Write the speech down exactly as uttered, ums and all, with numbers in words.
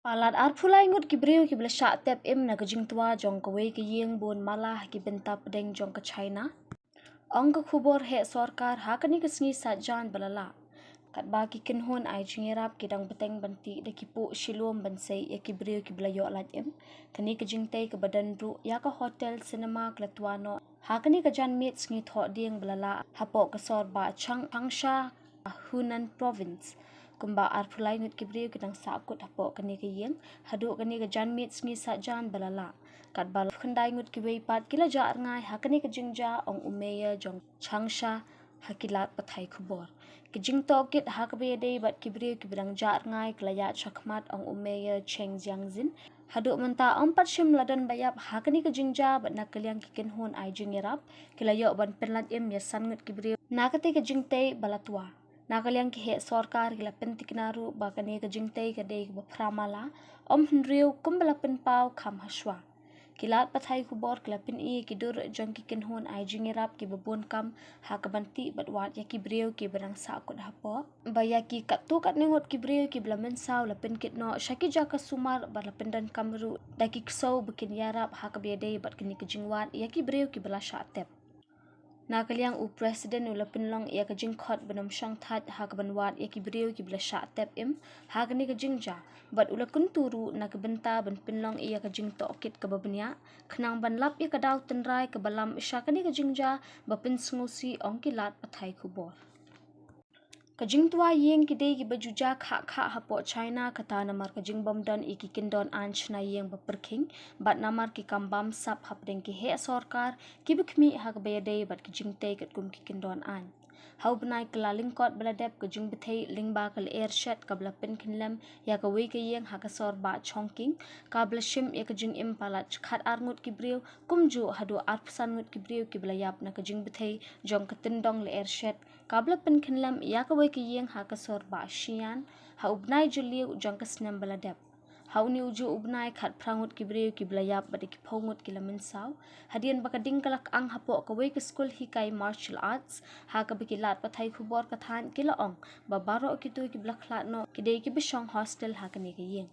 Palat arphew lai ngut ki briew kiba la shah tep im na ka jingtwa jong kawei ka ïing bun mala ha ki bynta pdeng jong ka China, ong ka khubor heh sorkar ha kane ka sngi Saitjaiñ ba la lah. Katba ki kynhun ai jingïarap ki dang bteng ban tih da ki puh shilum ban sei ïa ki briew kiba la ïoh lait im. Kane ka jingtei kaba don ruh ïa ka hotel, cinema ka la twa noh ha kane ka janmiet sngi Thohdieng ba la lah hapoh ka sor Bah Chang, Changsha, Hunan Province. Kumba arphew lai ngut ki briew ki dang sahkut hapoh kane ka ïing haduh kane ka janmiet sngi Saitjaiñ ba la lah. Katba khyndai ngut kiwei pat ki la jah rngai ha kane ka jingjia, ong u Mayor jong Changsha ha ki lad pathai khubor. Ka jingtohkit ha kaba ïadei bad ki briew kiba dang jah rngai ka la ïaid shakhmat, ong u Mayor Cheng Jiangxin. Haduh mynta ym pat shym la don ba ïap ha kane ka jingjia bad na ka liang ki kynhun ai jingïarap ki la ïoh ban pynlait im ïa san ngut ki briew na katei ka jingtei ba la twa. Na ka liang ki heh sorkar ki la pyntikna ruh ba kane ka jingtei ka dei kaba phra mala, ym hynriew kumba la pynpaw kham hashwa. Ki lad pathai khubor ki la pyni ki dur jong ki kynhun ai jingïarap kiba bun kam ha kaban tih bad wad ïa ki briew kiba dang sahkut hapoh. Ba ïa ki katto katne ngut ki briew kiba la mynsaw la pynkit noh sha ki jaka sumar bad la pyndonkam ruh da ki ksew ba kin ïarap ha kaba ïadei bad kane ka jingwad ïa ki briew kiba la shah tep. Na ka liang u President u la pynlong ïa ka jingkhot ban ym shong thait ha kaban wad ïa ki briew kiba la shah tep im ha kane ka jingjia, bad u la kyntu ruh na ka bynta ban pynlong ïa ka jingtohkit kaba bniah khnang ban lap ïa ka daw tynrai kaba lam sha kane ka jingjia ba pynsngewsih, ong ki lad pathai khubor. Ka jingtwa ïing ki dei kiba ju jia khah khah hapoh China, kata namar ka jingbym don ïa ki kyndon aiñ shna ïing ba pyrkhing bad namar ki kam bamsap hapdeng ki heh sorkar kiba khmih ha kaba ïadei bad ki jingtei katkum ki kyndon aiñ. Ha u bnai Kyllalyngkot ba la dep, ka jingbthei lyngba ka lyer shet kaba la pynkhyllem ïa kawei ka ïing ha ka sor Bah Chongqing kaba la shim ïa ka jingim palat khatar ngut ki briew, kumjuh haduh arphew san ngut ki briew kiba la ïap na ka jingbthei jong ka tyndong lyer shet kaba la pynkhyllem ïa kawei ka ïing ha ka sor Bah Shiyan ha u bnai Jylliew jong ka snem ba la dep. Ha une ujuh u bnai khatphra ngut ki briew kiba la ïap bad da ki phew ngut ki la mynsaw. Hadien ba ka ding ka la kyang hapoh kawei ka skul hikai martial arts, ha kaba ki lad pathai khubor ka thaiñ ki la ong ba baroh kito kiba la khlad noh ki dei kiba shong hostel ha kane ka ïing.